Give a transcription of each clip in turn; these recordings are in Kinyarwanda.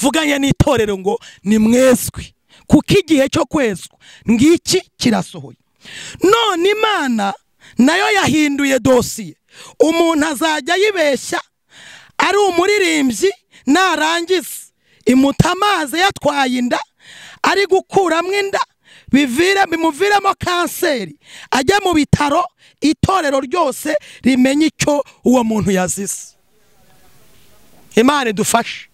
Mvuganye n'itorero ngo nimwezwe, kuko igihe cyo kwezwa ngiki kirasohoye. None Imana nayo yahinduye dosiye. Umuntu azajya yibeshya ari umuririmbyi, narangiza imutamaze yatwaye inda, ari gukuramo inda, bimuviremo kanseri, ajya mu bitaro, itorero ryose rimenye icyo uwo muntu yazize. Imana idufashe.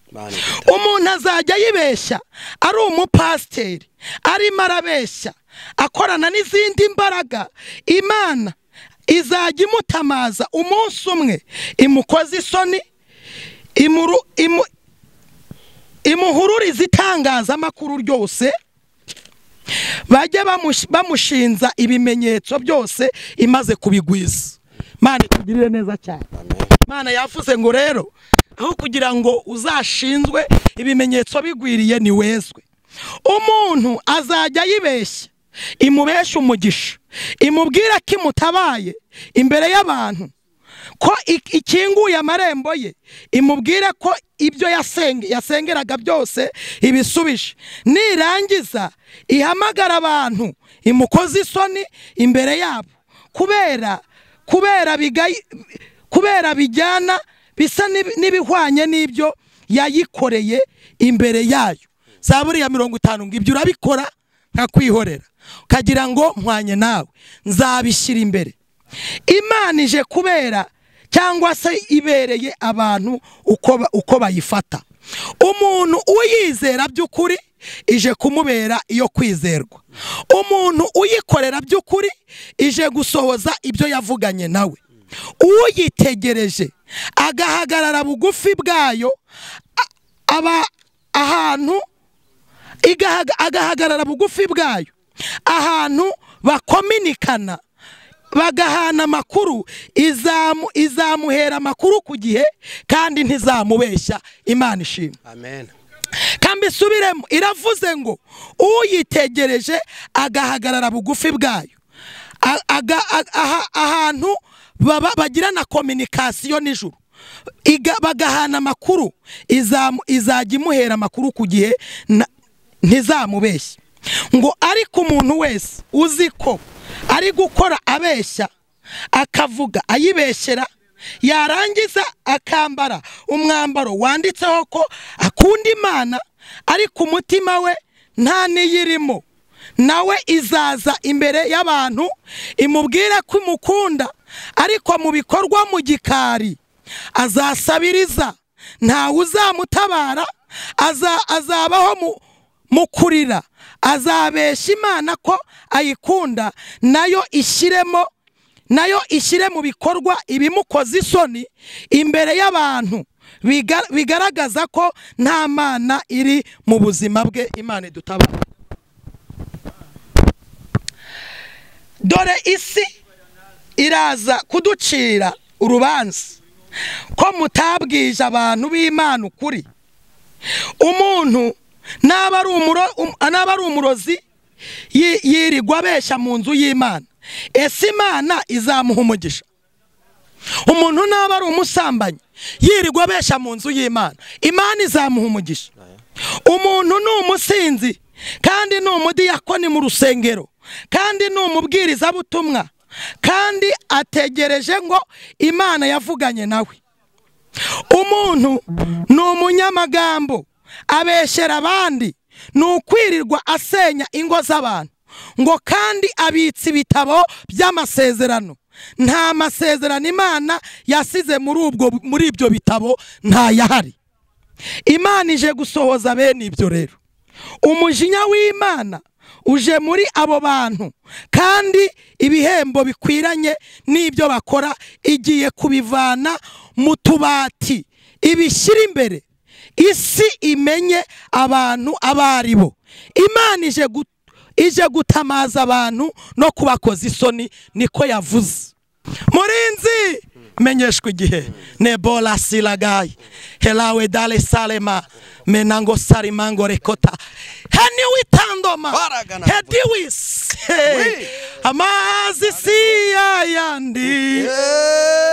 Umuntu azajya yibeshya ari umupasiteri, arimo arabeshya, akorana n'izindi mbaraga, Imana izajya imutamaza umunsi umwe, imukoze isoni, imuhururiza itangazamakuru ryose, bajye bamushinza ibimenyetso byose imaze kubigwiza. Imana itugirire neza cyane. Imana yavuze ngo rero aho kugira ngo uzashinzwe ibimenyetso bigwiriye ni wezwe. Umuntu azajya yibeshya, imubesha umugisha, imubwira ko imutabaye imbere y'abantu, ko ikinguye amarembo ye, imubwira ko ibyo yasengeraga byose ibisubije. Nirangiza ihamagara abantu, imukoze isoni imbere yabo, kubera bijyana bisa n'ibihwanye n'ibyo yayikoreye imbere yayo. Zaburi ya 50 ngo ibyo urabikora nkakwihorera, ukagira ngo mpwanye nawe, nzabishyira imbere. Imana ije kubera cyangwa se ibereye abantu uko bayifata. Umuntu uyizera by'ukuri ije kumubera iyo kwizerwa. Umuntu uyikorera by'ukuri ije gusohoza ibyo yavuganye nawe. Uyitegereje agahagarara bugufi bwayo, aba ahantu agahagarara bugufi bwayo, ahantu bakominikana, bagahana amakuru, izamuhera amakuru ku gihe kandi ntizamubeshya. Imana ishimwe. Amen. Kandi isubiremo, iravuze ngo uyitegereje agahagarara bugufi bwayo, ahantu bagirana communication n'ijuru, bagahana amakuru, izajya imuhera amakuru ku gihe, ntizamubeshya. Ngo ariko umuntu wese uzi ko ari gukora abeshya, akavuga ayibeshyera, yarangiza akambara umwambaro wanditseho ko akunda Imana, ariko umutima we nta niyirimo, nawe izaza imbere y'abantu imubwire ko imukunda, ariko mu bikorwa mu gikari azasabiriza, ntawe uzamutabara, azabaho mu kurira, azabesha Imana ko ayikunda, nayo ishyire mu bikorwa ibimukoza isoni imbere y'abantu, bigaragaza ko nta mana iri mu buzima bwe. Imana idutabara. Dore isi iraza kuducira urubanza ko mutabwije abantu b'Imana ukuri. Umuntu naba ari umurozi yirirwa abeshya mu nzu y'Imana, ese Imana izamuha umugisha? Umuntu naba ari umusambanyi yirirwa abeshya mu nzu y'Imana, Imana izamuha umugisha? Umuntu ni umusinzi kandi ni umudiyakoni mu rusengero, kandi ni umubwirizabutumwa, kandi ategereje ngo Imana yavuganye nawe. Umuntu ni umunyamagambo, abeshyera abandi, ni ukwirirwa asenya ingo z'abantu, ngo kandi abitse ibitabo by'amasezerano. Nta masezerano Imana yasize muri ibyo bitabo, ntayahari. Imana ije gusohoza bene ibyo rero. Umujinya w'Imana uje muri abo bantu, kandi ibihembo bikwiranye n'ibyo bakora igiye kubivana mu tubati, ibishyira imbere, isi imenye abantu abaribo. Imana ije gutamaza abantu no kubakoza isoni, niko yavuze. Murinzi menyeshwa igihe nebola silagai helawe dale salema menango sarimango rekota heni witandoma hediwis amazi si yayandi,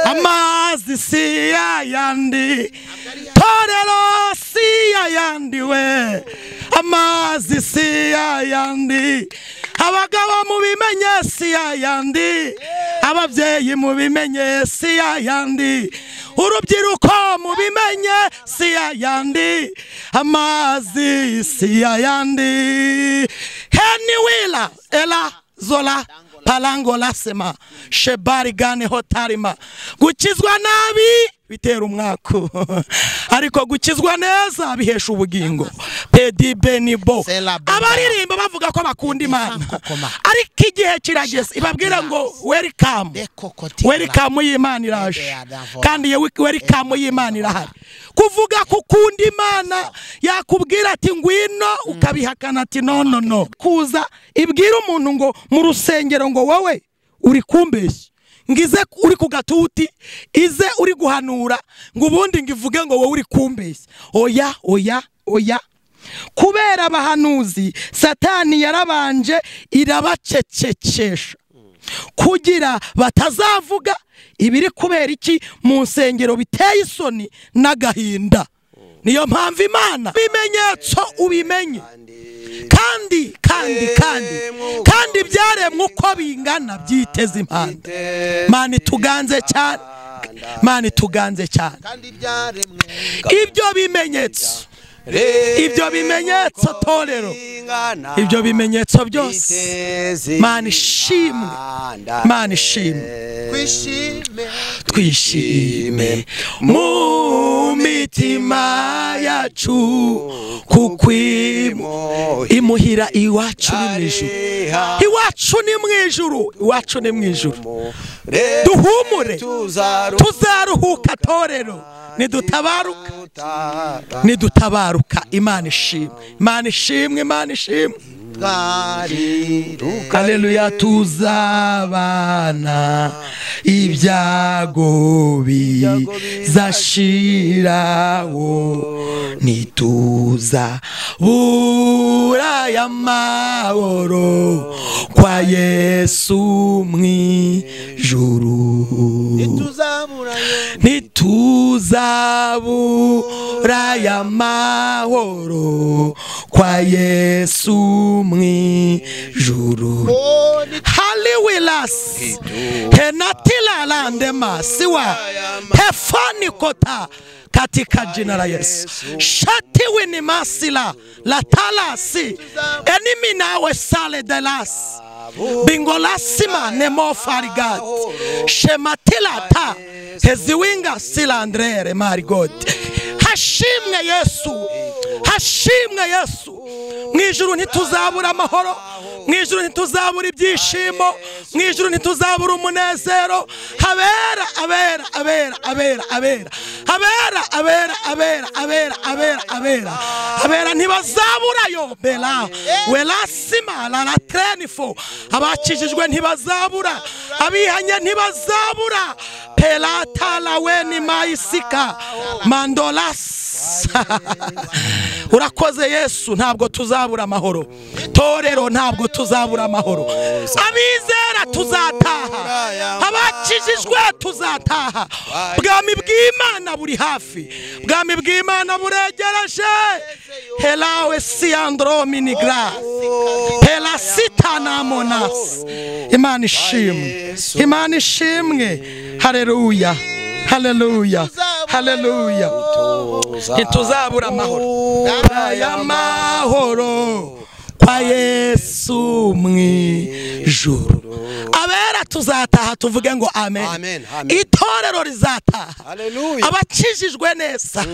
amazi si yayandi, torero si yayandi we, amazi si yayandi, abagabo mubimenye si yayandi, ababyeyi mubimenye si yayandi, urubyiruko mubimenye si yayandi, amazi si yayandi. Heniwila ela zola palangola sema shebari gane hotarima. Gukizwa nabi bitera umwaku, ariko gukizwa neza bihesha ubugingo. Pedi benibo. Abaririmba bavuga ko bakunda Imana, ariko igihe kirageze ibabwira ngo welcome, welcome y'Imana iraje, kandi ye welcome y'Imana irahari. Kuvuga kukunda Imana yakubwira ati ngwino, ukabihakana ati no no no. Kuza ibwira umuntu ngo mu rusengero ngo wowe uri kumbeshya, ngize uri ku gatuti, ize uri guhanura, ngo ubundi ngivuge ngo wowe uri kumbeshya. Oya oya oya. Kubera abahanuzi Satani yarabanje irabacecekesha kugira batazavuga ibiri kubera iki mu nsengero biteye isoni n'agahinda. Niyo mpamvu Imana bimenyetso ubimenye, kandi kandi kandi kandi byaremwe uko bingana byiteze impanda. Mana ituganze cyane, Mana ituganze cyane. Ibyo bimenyetso, ibyo bimenyetso torero, ibyo bimenyetso byose, Mana ishimwe, Mana ishimwe. Twishime mu mitima yacu, kuko imuhira iwacu ni mu ijuru, iwacu ni mu ijuru, iwacu ni mu ijuru. Duhumure, tuzaruhuka torero, nidutabaruka, nidutabaruka. Imana ishimwe, Imana ishimwe, Imana ishimwe. Haleluya. Tuzabana ibyago bizashiraho, nituza bura y'amahoro kwa Yesu mwijuru, nituzabura y'amahoro kwa Yesu mwijuru. Haliwilas henatila landema siwa hefani kota, katika jina la Yesu. Shati wini masila latalasi enimi nawe sale delas bingolasima nemo farigat shematila ta heziwinga sila andrere marigod. Hashimwe Yesu, hashimwe Yesu. Mwijuru ntituzabura amahoro, mwijuru ntituzabura ibyishimo, mwijuru ntituzabura umunezero. Habera abera abera abera abera abera abera abera abera abera abera abera ntibazaburayo bela welasima la la trenifo. Abakijijwe ntibazabura, abihanye ntibazabura. Pelata la weni maisika mandolas. Urakoze Yesu, ntabwo tuzabura amahoro torero, ntabwo tuzabura amahoro. Abizera tuzataha, abakijijwe tuzataha. Bwami bw'Imana buri hafi, bwami bw'Imana buregereje. Helawe siandro minigra hela sitana monas. Imana ishimwe, Imana ishimwe. Haleluya, haleluya, haleluya. Ntituzabura amahoro, ay'amahoro kwa Yesu mwijuru. Abera tuzataha tuvuge ngo amen. Amen, amen. Itorero rizataha. Abakijijwe neza,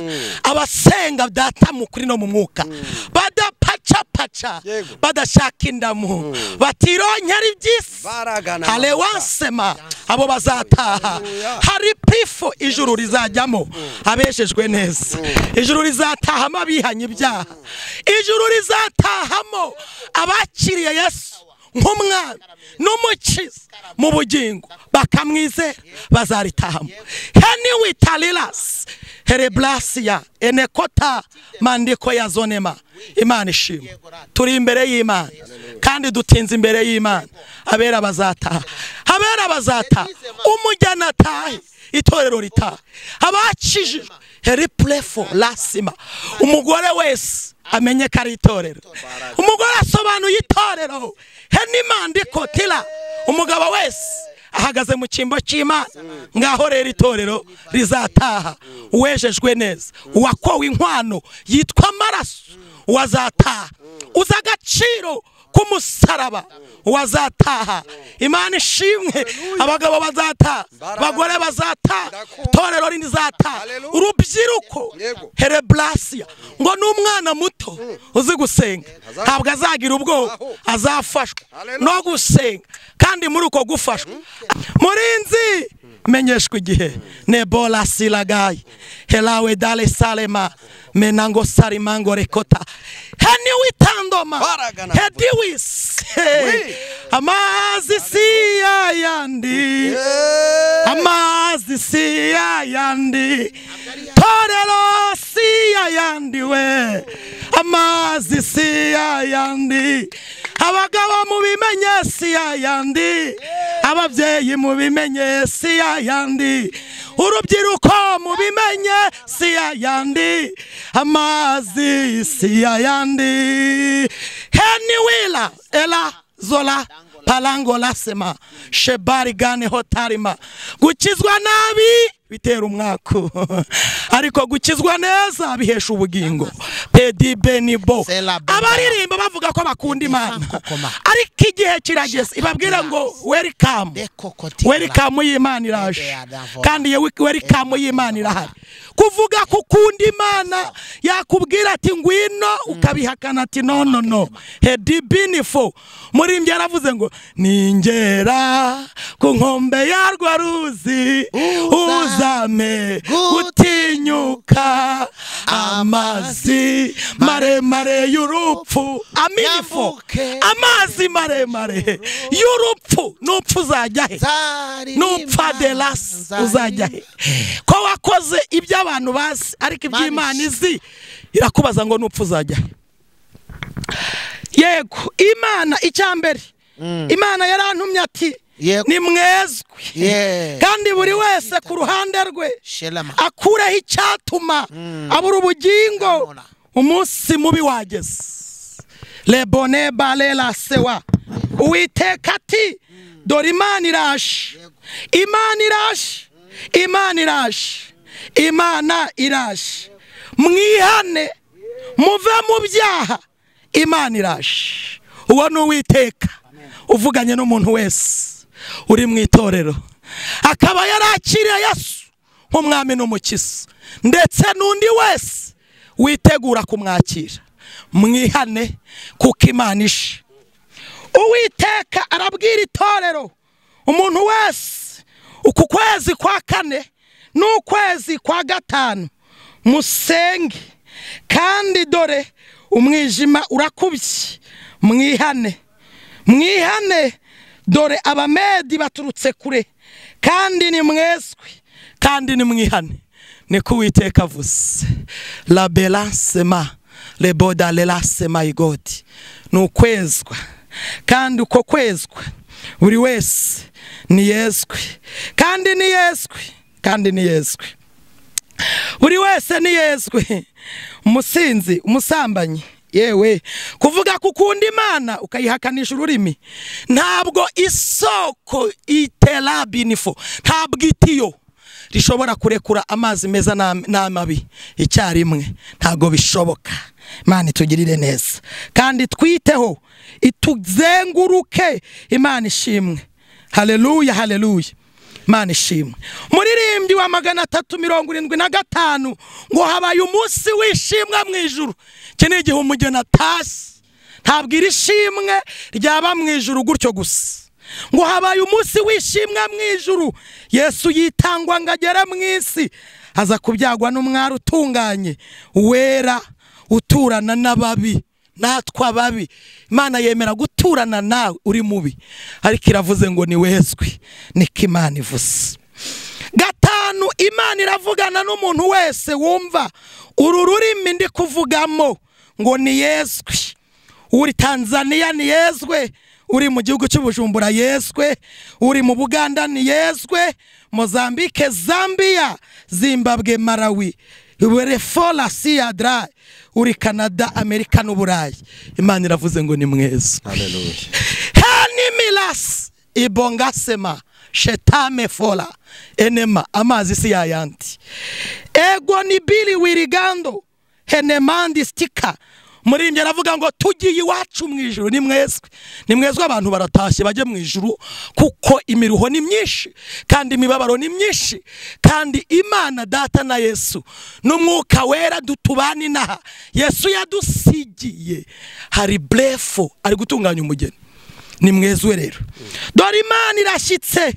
abasenga data mukuri no mu mwuka, badapaca paca, badashaka indamu, batironkera iby'isi, halewansema, abo bazataha. Hari pifo ijuru rizajyamo abeshejwe neza, ijuru rizatahamo abihanye ibyaha, ijuru rizatahamo abakiriye Yesu nk'umwami n'umukiza mu bugingo bakamwizera, bazaritahamo. Heni witalilas hereblasia enekota mandiko ya zonema. Imana ishimwe. Turi imbere y'Imana kandi dutinze imbere y'Imana. Abera bazataha, abera bazataha, umujyana atahe, itorero ritaha, abakijijwe heriplefo lasima. Umugore wese amenye ko ari itorero. Umugore asobanuye itorero henimandiko tila. Umugabo wese ahagaze mu cyimbo cy'Imana. Ngaho rero itorero rizataha. Uwejejwe neza, uwakowe inkwano yitwa amaraso, wazataha. Uza agaciro k'umusaraba, wazataha. Imana ishimwe. Abagabo bazataha, abagore bazataha, itorero rizataha, urubyiruko hereblasia. Ngo n'umwana muto uzi gusenga ntabwo azagira ubwoba, azafashwa no gusenga. Kandi muri uko gufashwa, murinzi menyeshwa igihe nebola silagai helawe dale salema menango sarimango rekota heni witandoma hediwis. Amazi si yayandi, amazi si yayandi, torero si yayandi we, amazi si yayandi. Abagabo mubimenye si yayandi, ababyeyi mubimenye si yayandi, urubyiruko mubimenye si yayandi, amazi si yayandi. Heni wila ela zola palangola sema shebari gane hotarima. Gukizwa nabi bitera umwaku, ariko gukizwa neza bihesha ubugingo. Pedi benibo. Abaririmba bavuga ko bakunda Imana, ariko igihe kirageze ibabwira ngo welcome, welcome y'Imana iraje. Kandi welcome y'Imana irahari. Kuvuga kukunda Imana yakubwira ati ngwino, ukabihakana ati no no no. Hedi binifo. Murimbyi yaravuze ngo ningera ku nkombe ya rwa ruzi uzame gutinyuka amazi maremare y'urupfu. Aminifo, amazi maremare y'urupfu. Nupfu uzajya he? Nupfa delas uzajya he? Ko wakoze ibyo abantu bazi ariko iby'Imana izi irakubaza ngo nupfu uzajya he? Yego, Imana icyambere, Imana yarantumye ati ni mwezwe, kandi buri wese ku ruhande rwe akureho icyatuma abura ubugingo. Umunsi mubi wageze. Lebone balela sewa. Uwiteka ati dore Imana iraje, Imana iraje, Imana iraje, Imana iraje. Mwihane muve mu byaha, Imana iraje. Uwo ni Uwiteka uvuganye n'umuntu wese uri mu itorero akaba yarakiriye Yesu nk'umwami n'umukiza, ndetse n'undi wese witegura kumwakira. Mwihane kuko Imana ishe. Uwiteka arabwira itorero, umuntu wese uku kwezi kwa kane n'ukwezi kwa gatanu musenge, kandi dore umwijima urakubye. Mwihane, mwihane, dore abamedi baturutse kure, kandi ni mwezwe, kandi ni mwihane. Niko Uwiteka avuze. La belansema leboda lelasema igodi. Nukwezwa, kandi uko kwezwa buri wese ni yezwe, kandi ni yezwe, kandi ni yezwe. Buri wese ni yezwe. Umusinzi, umusambanyi, yewe kuvuga kukunda Imana ukayihakanisha ururimi, ntabwo isoko iterabinifo, ntabwo itiyo rishobora kurekura amazi meza n'amabi icyarimwe, ntabwo bishoboka. Imana itugirire neza kandi twiteho, ituzenguruke. Imana ishimwe. Haleluya, haleluya. Imana ishimwe. Muririmbyi wa 375 ngo habaye umunsi w'ishimwe mu ijuru. Iki ni igihe umugeni atashye. Ntabwo iri shimwe ryaba mu ijuru gutyo gusa. Ngo habaye umunsi w'ishimwe mu ijuru, Yesu yitangwa ngo agere mu isi, aza kubyagwa n'umwari utunganye wera uturana n'ababi. Natwe ababi Imana yemera guturana nawe uri mubi, ariko iravuze ngo ni wezwe. Niko Imana ivuze. Gatanu, Imana iravugana n'umuntu wese wumva uru rurimi ndi kuvugamo ngo niyezwe, uri Tanzania niyezwe, uri mu gihugu cy'Ubujumbura yezwe, uri mu Buganda niyezwe, Mozambique, Zambia, Zimbabwe, Malawi, Werefola Siadra, uri Canada, Amerika n'Uburayi. Imana iravuze ngo ni mwezwe. Haleluya. Hanimilas ibongasema shetame fola enema, amazi si yayandi. Ego ni bili wirigando henemandi stika. Muririmbyi aravuga ngo tugiye iwacu mu ijuru. Ni mwezwe, ni mwezwe. Abantu baratashye bajye mu ijuru, kuko imiruho ni myinshi kandi imibabaro ni myinshi, kandi Imana Data na Yesu n'Umwuka Wera dutubana inaha. Yesu yadusigiye hari brefo, ari gutunganya umugeni. Ni mwezwe rero. Dore Imana irashyitse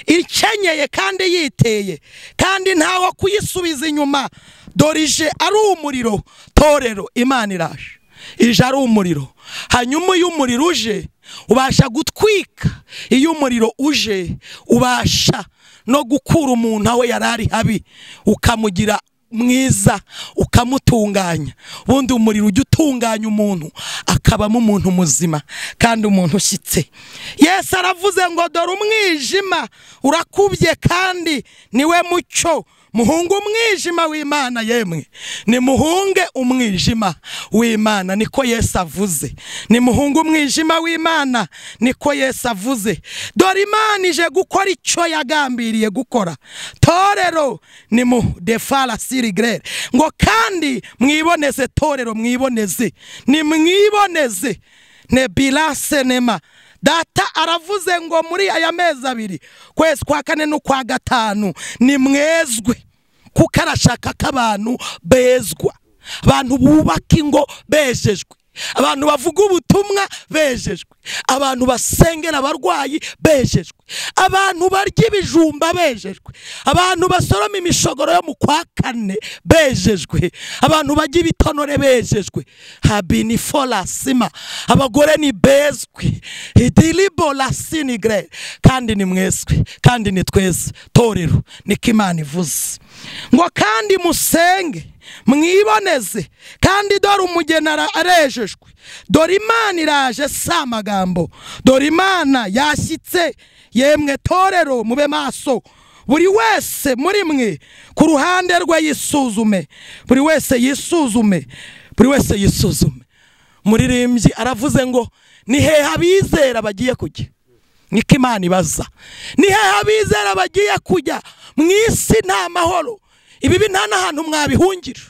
ikenyeye kandi yiteye, kandi ntawo kuyisubiza inyuma. Dore ije ari umuriro. Torero, Imana iraje, ije ari umuriro. Hanyuma iyo umuriro uje ubasha gutwika, iyo umuriro uje ubasha no gukura umuntu aho yari ari habi, ukamugira mwiza, ukamutunganya. Ubundi umuriro ujya utunganya umuntu akabamo umuntu muzima kandi umuntu ushyitse. Yesu aravuze ngo dore umwijima urakubye kandi niwe mucyo. Muhunge umwijima w'Imana. Yemwe nimuhunge umwijima w'Imana, niko Yesu avuze. Nimuhunge umwijima w'Imana, niko Yesu avuze. Dore Imana ije gukora icyo yagambiriye gukora. Torero nimu defala sirigrere, ngo kandi mwiboneze. Torero mwiboneze, nimwiboneze. Nebila senema. Data aravuze ngo muri aya mezi abiri, kwezi kwa kane n'ukwa gatanu, ni mwezwe, kuko arashaka ko abantu bezwa, abantu bubaka ingo bejejwe, abantu bavuga ubutumwa bejejwe, abantu basengera abarwayi bejejwe, abantu barya ibijumba bejejwe, abantu basoroma imishogoro yo mu kwa kane bejejwe, abantu bajya ibitonore bejejwe. Habinifola sima, abagore ni bezwe, idilibola sinigre, kandi ni mweswe, kandi ni twese. Torero, niko Imana ivuze ngo kandi musenge mwiboneze, kandi dore umugeni arejejwe. Dore Imana iraje, si amagambo. Dore Imana yashyitse. Yemwe torero, mube maso, buri wese muri mwe ku ruhande rwe yisuzume, buri wese yisuzume, buri wese yisuzume. Muririmbyi aravuze ngo ni hehe abizera bagiye kujya? Niko Imana ibaza. Ni hehe abizera bagiye kujya? Mu isi nta mahoro, ibibi nta n'ahantu mwabihungira.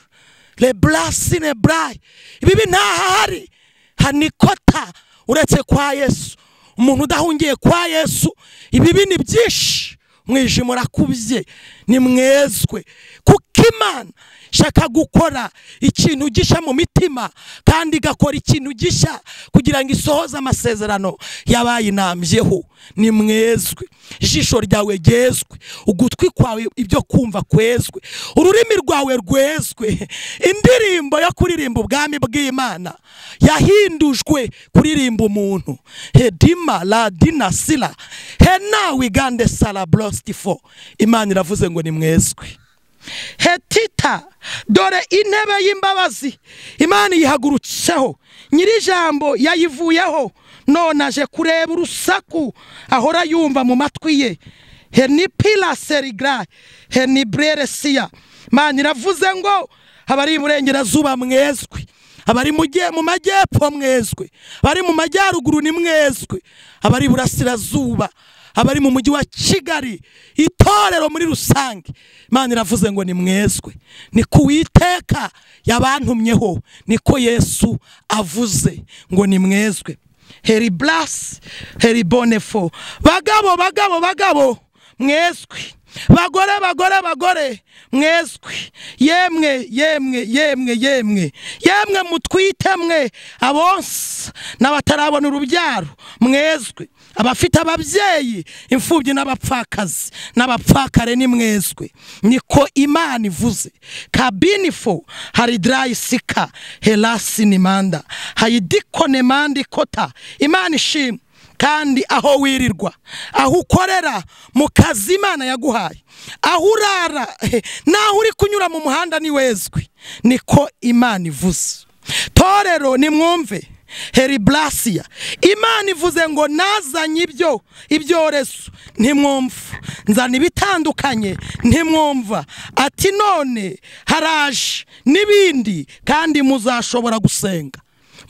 Lebrasine bray, ibibi ntahari hanikota uretse kwa Yesu. Umuntu udahungiye kwa Yesu, ibibi ni byinshi, umwijima urakubye. Ni mwezwe, kuko Imana shaka gukora ikintu gishya mu mitima, kandi igakora ikintu gishya kugira ngo isohoze amasezerano yabayinambyeho. Ni mwezwe, ijisho ryawe ryezwe, ugutwi kwawe ibyo kumva kwezwe, ururimi rwawe rwezwe. Indirimbo yo kuririmba ubwami bw'Imana yahindujwe kuririmba umuntu. Hedima la dina sila hena wigande sala blostifo. Imana iravuze ngo ni mwezwe. Hetita, dore intebe y'imbabazi Imana yihagurutseho, nyir'ijambo yayivuyeho, none aje kureba urusaku ahora yumva mu matwi ye. Henipila serigra henibrere siya. Imana iravuze ngo abari iburengerazuba mwezwe, abari mu majyepfo mwezwe, abari mu majyaruguru ni mwezwe, abari iburasirazuba, abari mu mujyi wa Kigali, itorero muri rusange, Imana iravuze ngo ni mwezwe. Ni kuwiteka yabantumyeho, niko Yesu avuze ngo ni mwezwe. Heri blas heri bonefo. Bagabo bagabo bagabo mwezwe, bagore bagore bagore mwezwe, yemwe yemwe yemwe yemwe yemwe mutwite mwe abonsa n'abatarabona urubyaro mwezwe, abafite ababyeyi imfubyi n'abapfakazi n'abapfakare ni mwezwe, niko Imana ivuze. Kabinifo hari dry sika helasi nimanda hayidikone mandi kota. Imana ishimwe. Kandi aho wirirwa, aho ukorera mu kazi Imana yaguhaye, aho urara naho uri kunyura mu muhanda ni wezwe, niko Imana ivuze. Torero nimwumve Heriblasia, Imana ivuze ngo nazanye ibyo ibyorezo ntimwumva, nzana ibitandukanye ntimwumva, ati none haraje n'ibindi kandi muzashobora gusenga,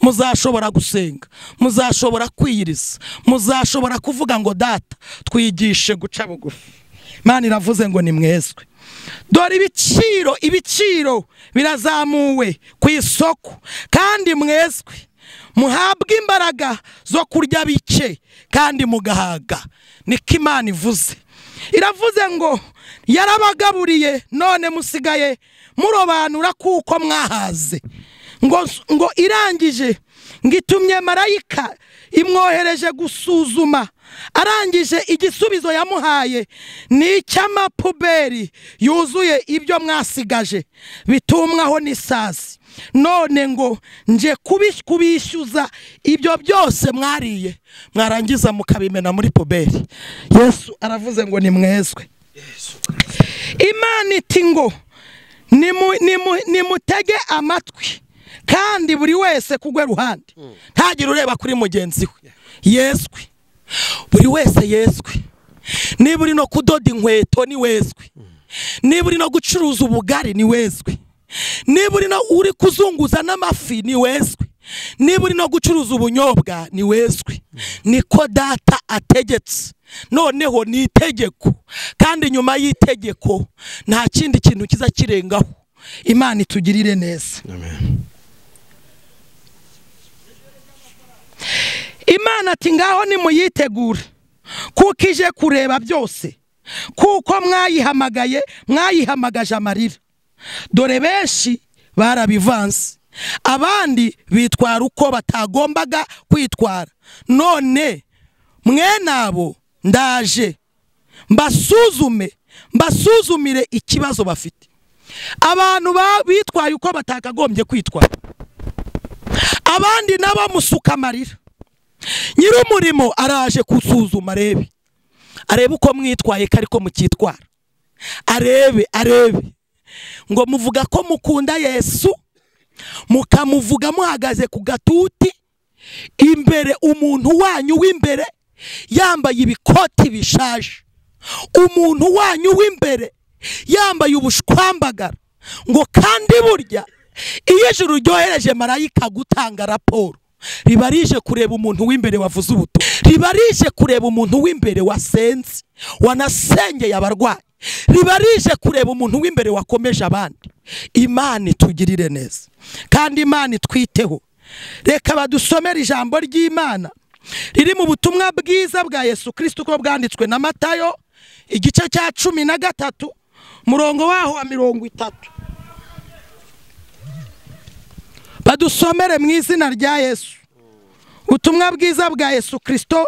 muzashobora gusenga, muzashobora kwiyiriza, muzashobora kuvuga ngo data twigishe guca bugufi. Imana iravuze ngo nimwezwe. Dore ibiciro birazamuwe ku isoko, kandi mwezwe muhabwe imbaraga zo kurya bike kandi mugahaga. Niko Imana ivuze. Iravuze ngo yarabagaburiye none musigaye murobanura kuko mwahaze. Ngo irangije ngitumye marayika imwohereje gusuzuma, arangije igisubizo yamuhaye ni icy'amapuberi yuzuye ibyo mwasigaje bitumwaho n'isazi. None ngo nje kubishyuza ibyo byose mwariye, mwarangiza mukabimena muri puberi. Yesu aravuze ngo nimwezwe. Imana iti ngo nimutege amatwi kandi buri wese kugwe ruhande, ntagire ureba kuri mugenzi we. Yeswe, buri wese yeswe. Niba uri no kudoda inkweto ni wezwe, niba uri no gucuruza ubugari ni wezwe, niba uri no uri kuzunguza n'amafi ni wezwe, niba uri no gucuruza ubunyobwa ni wezwe. Niko data ategetse. Noneho ni itegeko, kandi nyuma y'itegeko nta kindi kintu kiza kirengaho. Imana itugirire neza. Amen. Imana ati ngaho nimuyitegure kuko ije kureba byose, kuko mwayihamagaye, mwayihamagaje amarira. Dore benshi barabivanze, abandi bitwara uko batagombaga kwitwara. None mwene abo ndaje mbasuzume, mbasuzumire ikibazo bafite. Abantu bitwaye uko batakagombye kwitwara, abandi nabo musuka amarira. Nyir'umurimo araje kusuzuma arebe, arebe uko mwitwaye kariko mukitwara, arebe ngo muvuga ko mukunda Yesu, mukamuvuga muhagaze ku gatuti imbere, umuntu wanyu w'imbere yambaye ibikoti bishaje, umuntu wanyu w'imbere yambaye ubushwambagara, ngo kandi burya iyo ijuru ryohereje marayika gutanga raporo, riba rije kureba umuntu w'imbere wavuze ubutumwa, riba rije kureba umuntu w'imbere wasenze, wanasengeye abarwayi, riba rije kureba umuntu w'imbere wakomeje abandi. Imana itugirire neza kandi Imana itwiteho. Reka badusomere ijambo ry'Imana riri mu butumwa bwiza bwa Yesu Kristo uko bwanditswe na Matayo igice cya 13 murongo waho wa 30. Badusomere mu izina rya Yesu. Ubutumwa bwiza bwa Yesu Kristo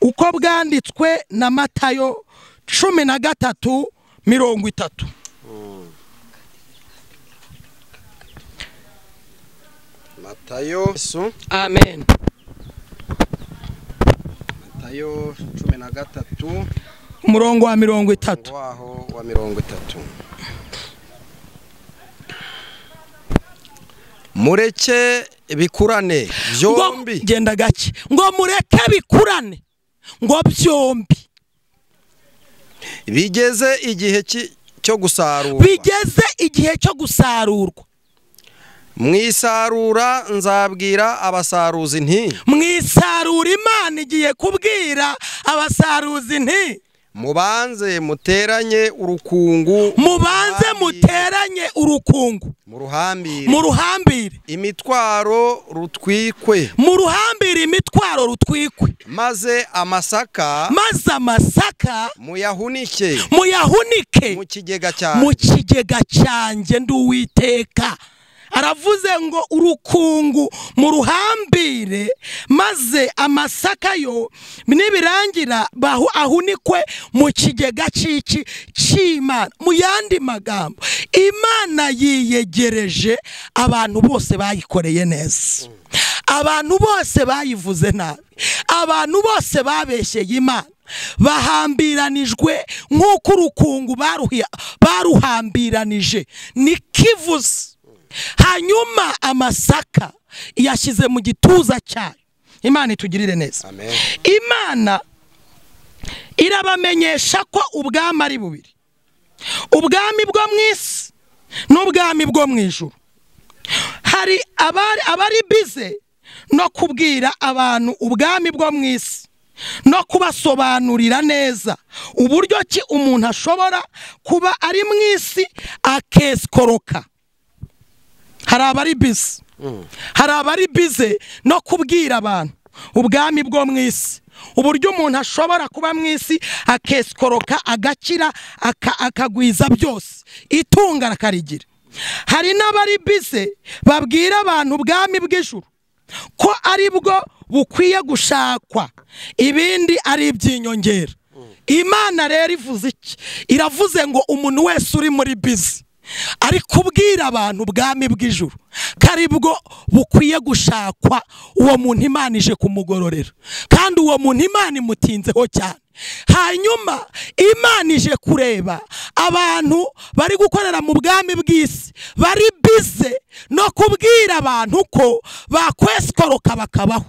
uko bwanditswe na Matayo 13 30. Matayo. Amen. Matayo 13 umurongo wa 30. Waho wa 30. Mureke bikurane byombi. Genda gake. Ngo mureke bikurane ngo byombi. Bigeze igihe cyo gusarurwa. Bigeze igihe cyo gusarurwa. Mwisarura nzabwira abasaruzi nti. Mwisarura Imana igiye kubwira abasaruzi nti. Mubanze muteranye urukungu. Mubanze muteranye urukungu. Muruhambire. Muruhambire. Imitwaro rutwikwe. Muruhambire imitwaro rutwikwe. Maze amasaka. Maze amasaka. Muyahunike. Muyahunike. Mu kigega cyanjye. Mu kigega cyanjye nduwiteka. Aravuze ngo urukungu muruhambire maze amasaka yo nibirangira ahunikwe mu kigega ciki cy'Imana. Mu yandi magambo, Imana yiyegereje abantu bose bayikoreye neza, abantu bose bayivuze nabi, abantu bose babeshye Imana, bahambiranijwe nk'uko urukungu baruhambiranije. Nikivuze Hanyuma amasaka yashyize mu gituza cyayo. Imana itugirire neza. Amen. Imana irabamenyesha ko ubwami ari bubiri, ubwami bwo mu isi n'ubwami bwo mu ijuru. Hari abari bize no kubwira abantu ubwami bwo mu isi no kubasobanurira neza uburyo ki umuntu ashobora kuba ari mu isi akeskoroka. Hari abari bize, hari abari bize no kubwira abantu ubwami bwo mu isi, uburyo umuntu ashobora kuba mu isi akeskoroka, agakira, akagwiza byose, itunga akarigira. Hari n'abari bize babwira abantu ubwami bw'ijuru ko ari bwo bukwiye gushakwa, ibindi ari iby'inyongera. Imana rero ivuze iki? Iravuze ngo umuntu wese uri muri bize ari kubwira abantu ubwami bw'ijuru ko ari bwo bukwiye gushakwa, uwo muntu Imana ije kumugororera, kandi uwo muntu Imana imutinzeho cyane. Hanyuma Imana ije kureba abantu bari gukorera mu bwami bw'isi, bari bize no kubwira abantu ko bakweskoroka bakabaho.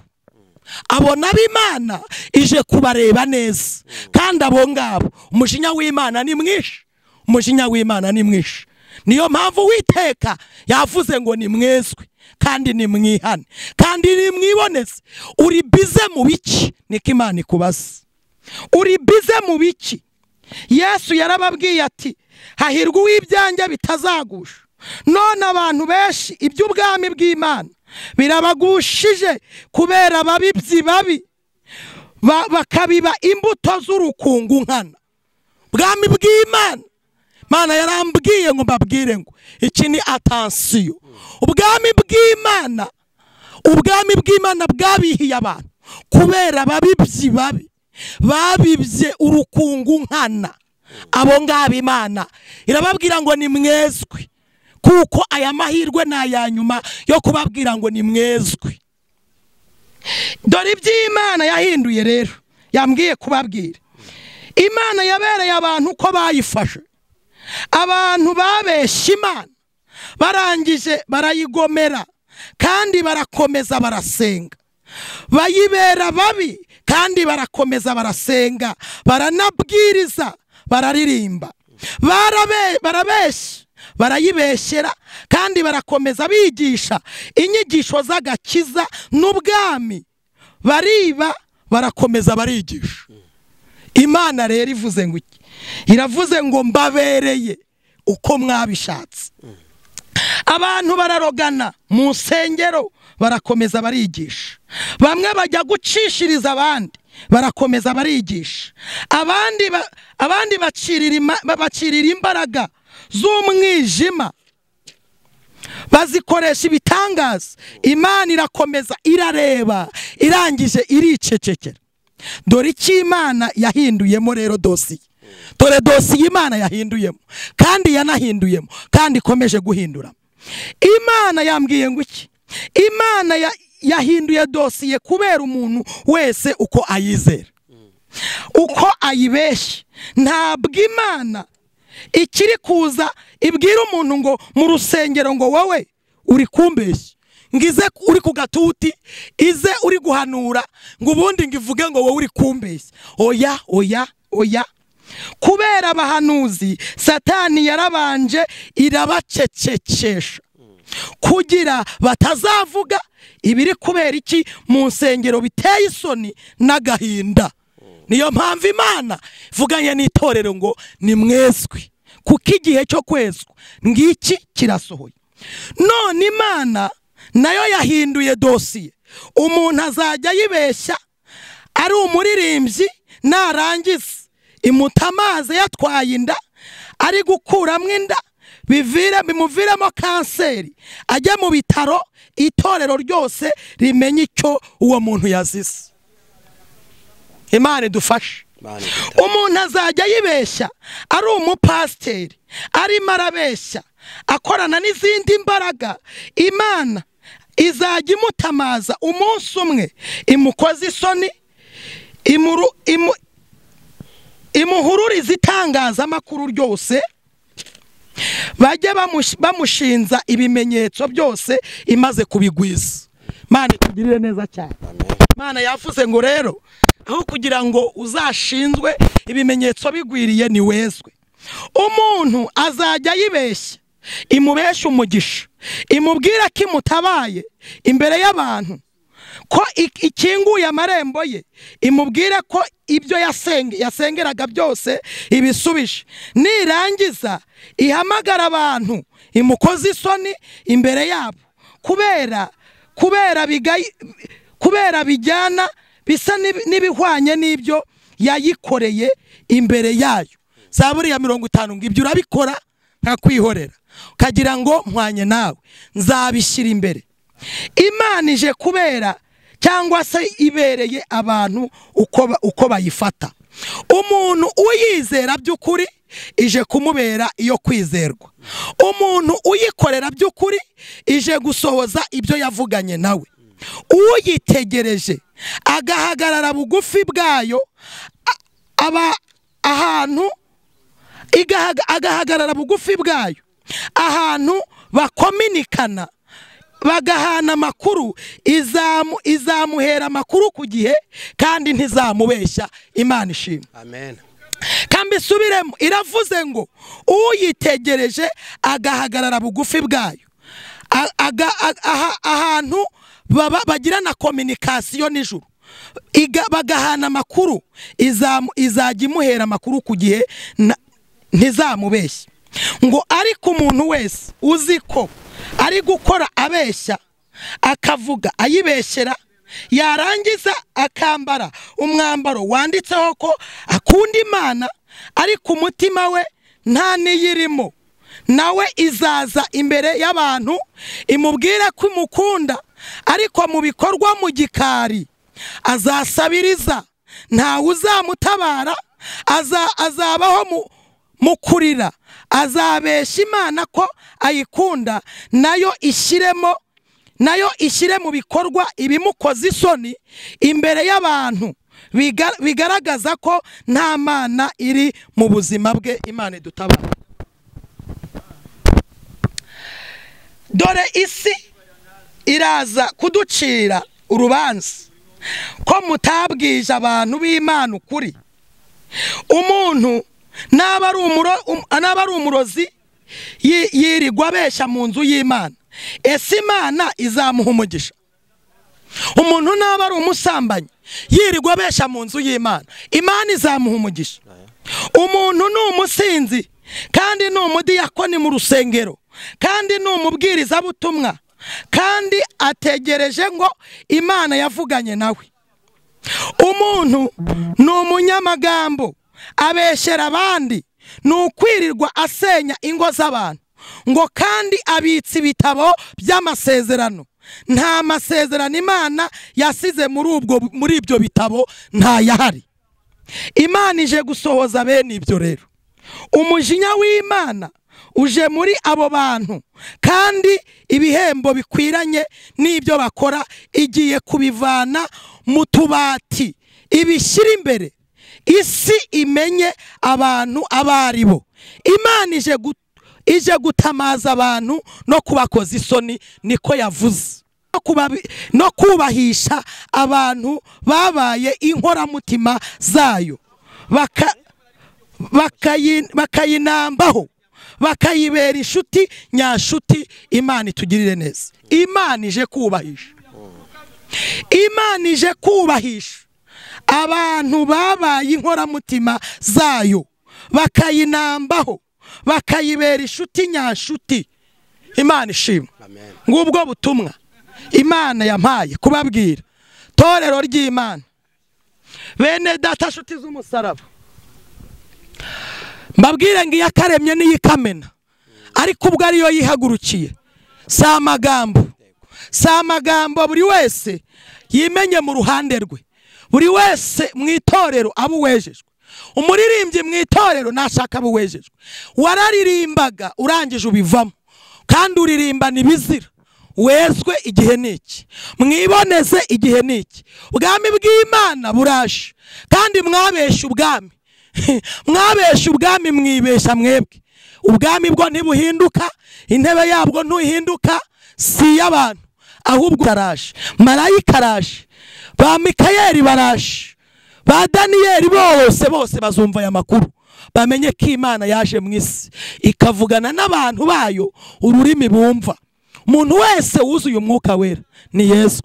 Abo nabo Imana ije kubareba neza, kandi abo ngabo umujinya w'Imana ni mwinshi, umujinya w'Imana ni mwinshi. Niyo mpamvu Uwiteka yavuze ngo nimwezwe kandi nimwihane kandi nimwiboneze. Uri bize mu biki? Niko Imana ikubaza. Uri bize mu biki? Yesu yarababwiye ati hahirwa uw'ibyanjye bitazagusha. None abantu benshi iby'ubwami bw'Imana birabagushije kubera ababibyi babi bakabiba imbuto z'urukungu nkana. Bwami bw'Imana, Mana yarambwiye ngo mbabwire ngo iki ni attention. Ubwami bw'Imana, ubwami bw'Imana bwabihiye abantu kubera ababibyi babi babibye urukungu nkana. Abo ngabo Imana irababwira ngo nimwezwe, kuko aya mahirwe ni aya nyuma yo kubabwira ngo nimwezwe. Dore iby'Imana yahinduye rero, yambwiye kubabwira. Imana yabereye abantu ko bayifashe. Abantu babeshye Imana barangije barayigomera, kandi barakomeza barasenga. Bayibera babi kandi barakomeza barasenga, baranabwiriza, bararirimba, barabeshya, barayibeshyera, kandi barakomeza bigisha inyigisho z'agakiza n'ubwami, bariba, barakomeza barigisha. Imana rero ivuze ngo iki? Iravuze ngo mbabereye uko mwabishatse. Abantu bararogana mu nsengero, barakomeza barigisha. Bamwe bajya gucishiriza abandi, barakomeza barigisha. Abandi bacirira imbaraga z'umwijima, bazikoresha ibitangaza. Imana irakomeza irareba, irangije iricecekera. Dore icyo Imana yahinduyemo rero dosiye. Dore dosiye Imana yahinduyemo, kandi yanahinduyemo, kandi ikomeje guhindura. Imana yambwiye ngo iki? Imana yahinduye dosiye kubera umuntu wese uko ayizera, uko ayibeshya. Ntabwo Imana ikiri kuza ibwira umuntu ngo mu rusengero ngo wowe uri kumbeshya, ngize uri ku gatuti, ize uri guhanura, ngo ubundi ngivuge ngo wowe uri kumbeshya. Oya, oya, oya. Kubera abahanuzi Satani yarabanje irabacecekesha kugira batazavuga ibiri kubera iki mu nsengero biteye isoni n'agahinda. Niyo mpamvu Imana ivuganye n'itorero ngo nimwezwe, kuko igihe cyo kwezwa ngiki kirasohoye. None Imana nayo yahinduye dosiye. Umuntu azajya yibeshya ari umuririmbyi, narangiza imutamaze yatwaye inda, ari gukuramo inda, bimuviramo kanseri, ajya mu bitaro, itorero ryose rimenye icyo uwo muntu yazize. Imana idufashe. Umuntu azajya yibeshya ari umupasiteri, arimo arabeshya, akorana n'izindi mbaraga. Imana izajya imutamaza umunsi umwe, imukoze isoni, imuhururiza itangazamakuru ryose, Bajye bamushinza ibimenyetso byose imaze kubigwiza. Mana itugirire neza cyane. Mana yavuze ngo rero aho kugira ngo uzashinzwe ibimenyetso bigwiriye ni wezwe. Umuntu azajya yibeshya, imubesha umugisha, imubwira ko imutabaye imbere y'abantu, ko ikinguye amarembo ye, imubwira ko ibyo yasengeraga byose ibisubije. Nirangiza ihamagara abantu imukoze isoni imbere yabo, kubera bijyana bisa n'ibihwanye n'ibyo yayikoreye imbere yayo. Zaburi ya 50 ngo ibyo urabikora nkakwihorera, ukagira ngo mpwanye nawe, nzabishyira imbere. Imana ije kubera cyangwa se ibereye abantu uko bayifata. Umuntu uyizera by'ukuri ije kumubera iyo kwizerwa. Umuntu uyikorera by'ukuri ije gusohoza ibyo yavuganye nawe. Uyitegereje agahagarara bugufi bwayo, aba ahantu agahagarara bugufi bwayo, ahantu bakominikana bagahana amakuru, izamuhera amakuru ku gihe kandi ntizamubeshya. Imana ishimwe. Amen. Kandi subiremo, iravuze ngo uyitegereje agahagarara bugufi bwayo, ahantu bagirana communication n'ijuru, bagahana amakuru, izajya imuhera amakuru ku gihe ntizamubeshya. Ngo ariko umuntu wese uzi ko ari gukora abeshya, akavuga ayibeshyera, yarangiza akambara umwambaro wanditseho ko akunda Imana, ariko umutima we nta niyirimo, nawe izaza imbere y'abantu imubwira ko imukunda, ariko mu bikorwa mu gikari azasabiriza, ntawe uzamutabara, azabaho mu kurira, azabesha Imana ko ayikunda, nayo ishyire mu bikorwa ibimukoza isoni imbere y'abantu, bigaragaza ko nta Mana iri mu buzima bwe. Imana idutabara. Dore isi iraza kuducira urubanza ko mutabwije abantu b'Imana ukuri. Umuntu naba ari umurozi yirirwa abeshya mu nzu y'Imana, ese Imana izamuha umugisha? Umuntu naba ari umusambanyi yirirwa abeshya mu nzu y'Imana, Imana izamuha umugisha? Umuntu ni umusinzi kandi ni umudiyakoni mu rusengero, kandi ni umubwirizabutumwa, kandi ategereje ngo Imana yavuganye nawe. Umuntu ni umunyamagambo abeshyera abandi, ni ukwirirwa asenya ingo z'abantu, ngo kandi abitse ibitabo by'amasezerano. Nta masezerano Imana yasize muri ibyo bitabo, ntayahari. Imana ije gusohoza bene ibyo rero. Umujinya w'Imana uje muri abo bantu, kandi ibihembo bikwiranye n'ibyo bakora igiye kubivana mu tubati ibishyira imbere, isi imenye abantu abaribo. Imana ije gutamaza abantu no kubakoza isoni, niko yavuze, no kubahisha abantu babaye inkoramutima zayo, bakayinambaho, bakayibera inshuti nyashuti. Imana itugirire neza. Imana ije kubahisha, Imana ije kubahisha abantu babaye inkoramutima zayo, bakayinambaho, bakayibera inshuti nyashuti. Imana ishimwe. Ngubwo butumwa Imana yampaye kubabwira. Torero ry'Imana, bene data shuti z'umusaraba, mbabwire ngo iyakaremye n'iyikamena, ariko ubwo ariyo yihagurukiye. Si amagambo, buri wese yimenye mu ruhande rwe, buri wese mu itorero abo uwejejwe. Umuririmbyi mu itorero nashaka abo uwejejwe. Wararirimbaga urangije ubivamo, kandi uririmbana ibizira. Wezwe igihe niki, mwiboneze igihe niki. Ubwami bw'Imana buraje, kandi mwabesha ubwami mwabesha ubwami, mwibesha mwebwe. Ubwami bwo ntibuhinduka, intebe yabwo ntuhinduka, si iy'abantu ahubwo araje. Marayika araje, ba Mikayeli baraje, ba Daniyeli bose bose bazumva aya makuru, bamenye ko Imana yaje mu isi ikavugana n'abantu bayo ururimi bumva. Umuntu wese wuzuye umwuka wera ni Yesu.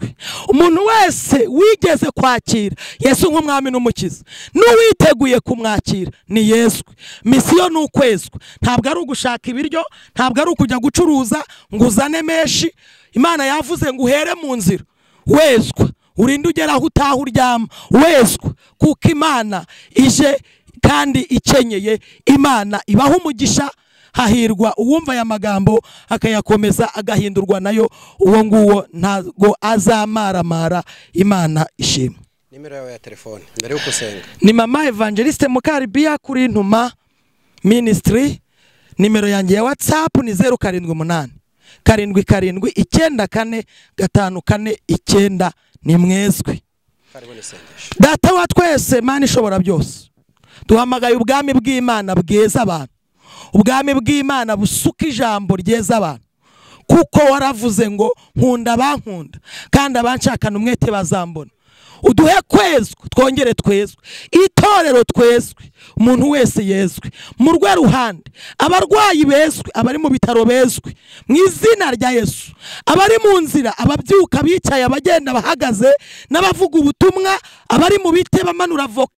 Umuntu wese wigeze kwakira Yesu nk'umwami n'umukiza n'uwiteguye kumwakira ni Yesu. Misiyo ni ukwezwa, ntabwo ari ugushaka ibiryo, ntabwo ari ukujya gucuruza ngo uzane menshi. Imana yavuze ngo uhere mu nzira wezwa, urinde ugera aho utaha uryama wezwa, kuko Imana ije kandi ikenyeye. Imana ibaha umugisha. Hahirwa uwumva aya magambo akayakomeza agahindurwa nayo, uwo nguwo ntago azamaramara. Imana ishimwe. Nimero yawe ya telefone mbere yuko usenga? Ni mama Evangeliste Mukaribiya kuri Ntuma Ministry. Nimero yanjye ya WhatsApp ni 078 77 94 5 4 9. Ni mwezwe. Data wa twese, Mana ishobora byose, duhamagaye ubwami bw'Imana bweza abantu, ubwami bw'Imana busuka ijambo ryeza abantu, kuko waravuze ngo nkunda abankunda kandi abanshakana umwete bazambona. Uduhe kwezwa, twongere twezwe, itorero twezwe, umuntu wese yezwe mu rwe ruhande, abarwayi bezwe, abari mu bitaro bezwe mu izina rya Yesu, abari mu nzira, ababyuka, abicaye, abagenda, abahagaze, n'abavuga ubutumwa, abari mu biti bamanura voka.